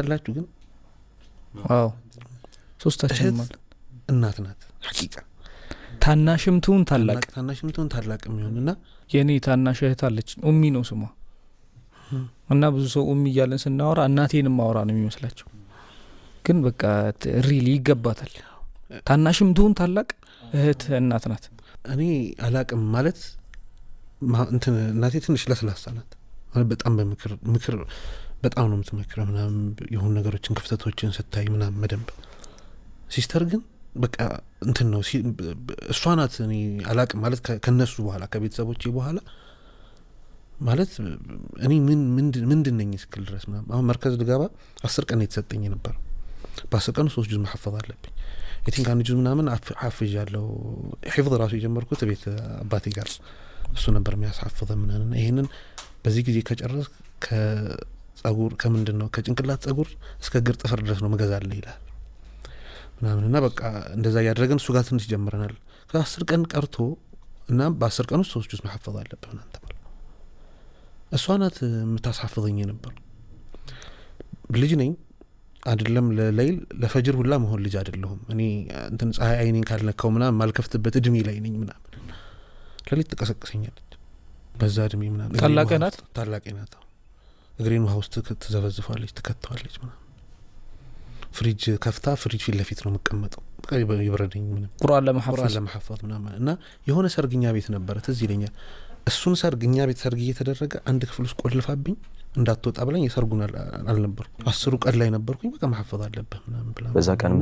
አላችሁ ግን? አዎ፣ ሶስታችንም እህት ማለት እናት ናት ሐቂቃ። ታናሽም ትሁን ታላቅ፣ ታናሽም ትሁን ታላቅ የሚሆን እና የእኔ ታናሽ እህት አለች፣ ኡሚ ነው ስሟ። እና ብዙ ሰው ኡሚ እያለን ስናወራ እናቴንም ማውራ ነው የሚመስላቸው፣ ግን በቃ really ይገባታል። ታናሽም ትሁን ታላቅ እህት እናት ናት። እኔ አላቅም ማለት እንትን እናቴ ትንሽ ለስላሳ ናት ማለት በጣም በምክር ምክር በጣም ነው የምትመክረው ምናምን፣ የሆኑ ነገሮችን ክፍተቶችን ስታይ ምናምን በደንብ። Sister ግን በቃ እንትን ነው፣ እሷ ናት። እኔ አላቅም ማለት ከነሱ በኋላ፣ ከቤተሰቦቼ በኋላ ማለት እኔ ምን ምንድን ነኝ እስክል ድረስ ምናምን። አሁን መርከዝ ልገባ 10 ቀን የተሰጠኝ ነበር። በ10 ቀኑ 3 ጁዝ መሐፈዝ አለብኝ። I think 1 ጁዝ ምናምን ሐፍዣለሁ። ሒፍዝ ራሱ የጀመርኩት ቤት አባቴ ጋር፣ እሱ ነበር የሚያስሐፍዘ ምናምን። ይሄንን በዚህ ጊዜ ከጨረስ ከጸጉር ከምንድን ነው ከጭንቅላት ጸጉር እስከ እግር ጥፍር ድረስ ነው መገዛልህ ይላል ምናምን። እና በቃ እንደዛ እያደረግን እሱ ጋር ትንሽ ጀምረናል። ከ10 ቀን ቀርቶ እና በ10 ቀን ውስጥ 3 ጁዝ መሐፈዝ አለብህ ምናምን ተባለ። እሷ ናት የምታስሐፍዘኝ ነበር። ልጅ ነኝ አይደለም፣ ለለይል ለፈጅር ሁላ መሆን ልጅ አይደለሁም። እኔ እንትን ፀሐይ አይኔን ካልነካው ምናምን ማልከፍትበት እድሜ ላይ ነኝ ምናምን። ሌሊት ትቀሰቅሰኛለች በዛ እድሜ ምናምን። እግሬን ታላቅ ውሃ ናት? ታላቄ ናት። አዎ። እግሬን ውሃ ውስጥ ትዘፈዝፈዋለች፣ ትከተዋለች ምናምን። ፍሪጅ ከፍታ ፍሪጅ ፊት ለፊት ነው የምቀመጠው። በቃ ይብረደኝ ምንም ቁርአን ቁርአን ለመሐፈዝ። ለመሐፈዝ ምናምን። እና የሆነ ሰርግኛ ቤት ነበረ፣ ትዝ ይለኛል። እሱን ሰርግ እኛ ቤት ሰርግ እየተደረገ አንድ ክፍል ውስጥ ቆልፋብኝ እንዳትወጣ ብላኝ የሰርጉን አልነበርኩም። 10ሩ ቀን ላይ ነበርኩኝ። በቃ መሐፈዝ አለብህ ምናምን ብላ በዛ ቀን